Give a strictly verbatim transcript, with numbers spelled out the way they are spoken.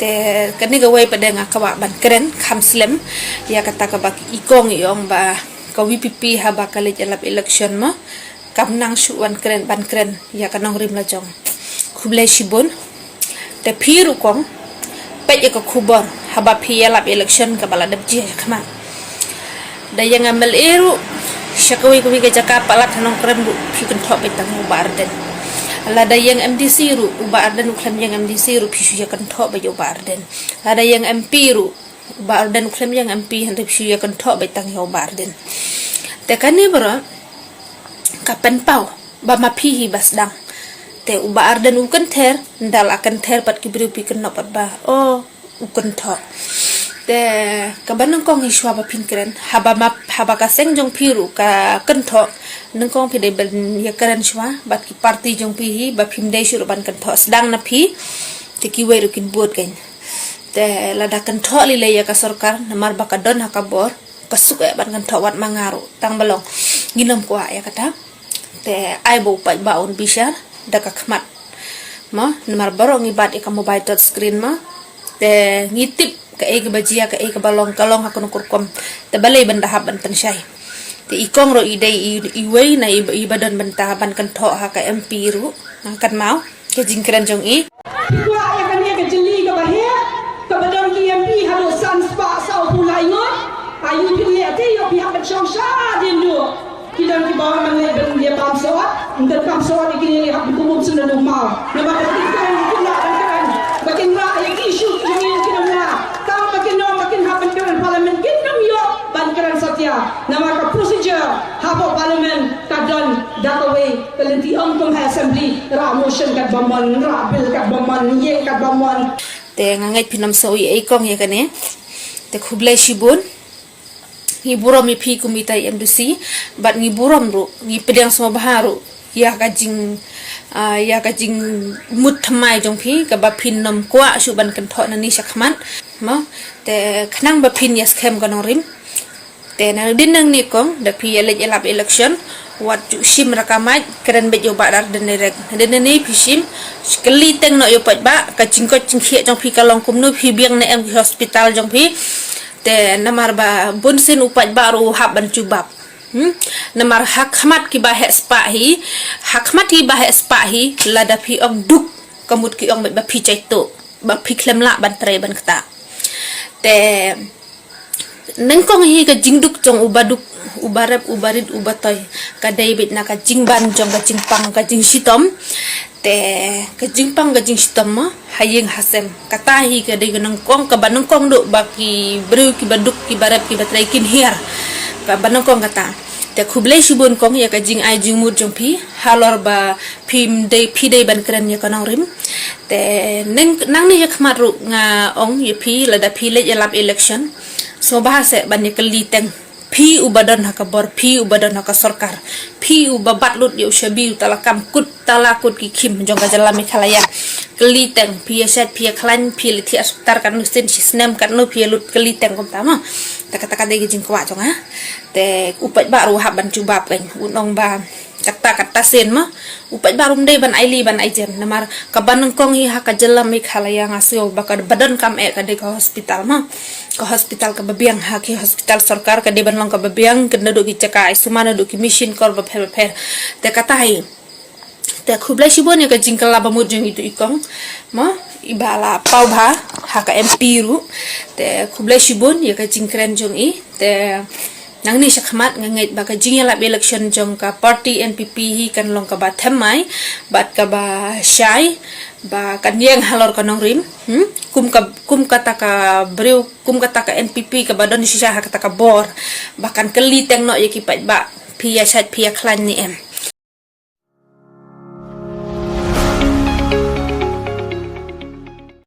Eh, kane kawei pat de nga kwah ban kren kham slem ïa kata kaba i kong i ong ba ka VPP haba ka leit ïalap election mo, kam nang shuh wan kren, ban kren ïa ka nongrim la jong. Khublei shibun. Te phi ruh kong, peit ïa ka khubor haba phi ïalap election kaba la dep jia khmat. Da ïeng MLA ruh sha kawei kawei ka jaka palat ha Nongkrem ruh phi kynthoh beit tang ïa u Bah Ardent. Lada ïeng MDC ruh u Bah Ardent u khlem ïeng MDC ruh phi shu ïa kynthoh beit ïa u Bah Ardent. Lada ïeng MP ruh u Bah Ardent u khlem ïeng MP hynrei phi shu ïa kynthoh beit tang ïa u Bah Ardent. Te kane baroh ka pynpaw ba ma phi hi ba sdang. Te u Bah Ardent u kynther, nda la kynther pat ki briew phi kynnoh pat ba, oh, u kynthoh. Te kaba nyngkong hi shuwa ba phin kren, haba ma, haba ka seng jong phi ruh ka kynthoh, nyngkong phi dei ban ïa kren shuwa bad ki party jong phi hi ba phim dei shuh ruh ban kynthoh, sdang na phi. Te kiwei ruh kin bud kein. Te lada kynthoh lei lei ïa ka sorkar namar ba ka don ha ka bor, ka suk eh ban kynthoh wat ma nga ruh, tang ba long ngin ym kwah ïa kata. Te ai ba u paidbah un bishar da ka khmat mo, namar baroh ngi bat ïa ka mobile touch screen mo. Te ngi tip kaei kaba jia, kaei kaba long, ka long ha kano ka rukom. Te balei ban da hap ban pynshai? Te i kong ruh i dei i, iwei na i, iba don bynta ban kynthoh ha ka MP ruh. Nang kan mau ka jingkren jong i. Phi kwah ïa kane ka jylli kaba heh kaba don ki MP haduh san spah saw phew lai ngut? Aïu phi leh te ïoh phi hap ban shong shadien duh. Ki don kiba wan ban leit ban ïa bam sot, ym don kam sot ïa kine, hap ban kum um sngewdon u maw. Namar ba kin kren, kin lah ban kren, ba kin rah ïa ki issue ki jong ngi, kin ym lah. Tang ba kin ong ba kin hap ban kren Parliament, kin ym ïoh ban kren satia. Namar ka procedure hapoh Parliament ka don da kawei ka lynti, ym kum ha Assembly, rah motion katba mon, rah bill katba mon, ïeng katba mon. Te nga ngeit phin ym sngew eiei kong ïa kane. Te khublei shibun. Ngi burom ïa phi kum itai MDC, bad ngi burom ruh, ngi pdiang sngewbha ruh ïa ka jing, ah, ïa ka jingmut thymmai jong phi kaba phin ym kwah shuh ban kynthoh nangne shakhmat mo. Te khnang ba phin ïa skhem ka nongrim. Te na dien nangne kong, da phi ïa leit ïalap election, wat ju shim ra ka mic, kren beit ïa u Bah Ardent direct. Dien nangne phi shim, kylli teng noh ïa u paidbah, ka jingkoit jingkhiah jong phi ka long kumno, phi biang ne em ki hospital jong phi. Te namar ba bunsien u paidbah ruh u hap ban jubab. Hmm? Namar ha khmat kiba heh spah hi, ha khmat kiba heh spah hi, lada phi ong duk, ka mut ki ong beit ba phi jaituh, ba phi khlem lah ban trei ban ktah. Te nyngkong hi ka jingduk jong u baduk, u barep, u barit, u batoi. Ka dei beit na ka jingban jong ka jingpang, ka jingshitom. Te ka jingpang, ka jingshitom mo, ha ïing ha sem. Kata hi ka dei ka nyngkong, kaba nyngkong duh ba ki briew kiba duk, kiba rep, kiba trei kin hiar. Kaba nyngkong kata. Te khublei shibun kong ïa ka jingai jingmut jong phi, halor ba phim dei, phi dei ban kren ïa ka nongrim. Te nang, nangne shakhmat ruh nga ong ïa phi, lada phi leit ïalap election, sngewbha seh ban ïa kylli teng. Phi uba don ha ka bor, phi uba don ha ka sorkar, phi uba bat lut ïa u shabi, u tala kam kut, tala kut ki khim jong ka jylla Meghalaya. Kylli teng, phi ïa shait, phi ïa khlaiñ, phi ïa leit thiah hospital katno sien, shi snem katno phi ïa lut, kylli teng kumta mo. Te kata ka dei ka jingkwah jong nga. Te u paidbah ruh u hap ban jubab kein, un ong ba kata, kata sien mo. U paidbah ruh um dei ban ailad ban aijem. Namar kaba nyngkong hi ha ka jylla Meghalaya nga sngew ba kaba donkam eh ka dei ka hospital mo. Ka hospital kaba biang ha ki hospital sorkar ka dei ban long kaba biang, ka naduh ki jaka ai sumar, naduh ki machine kor bapher bapher. Te kata hi. Te khublei shibun ïa ka jingkylla bamut jong itu i kong mo, iba la paw bha ha ka MP ruh. Te khublei shibun ïa ka jingkren jong i. Te nangne shakhmat nga ngeit ba ka jingïalap election jong ka party NPP hi kan long kaba thymmai bad kaba shai, ba kan ïeng halor ka nongrim. Hmm? Kum ka, kum kata ka briew, kum kata ka NPP kaba don shisha ha kata ka bor, ba kan kylli teng noh ïa ki paidbah, phi ïa shait, phi ïa khlaiñ ne em.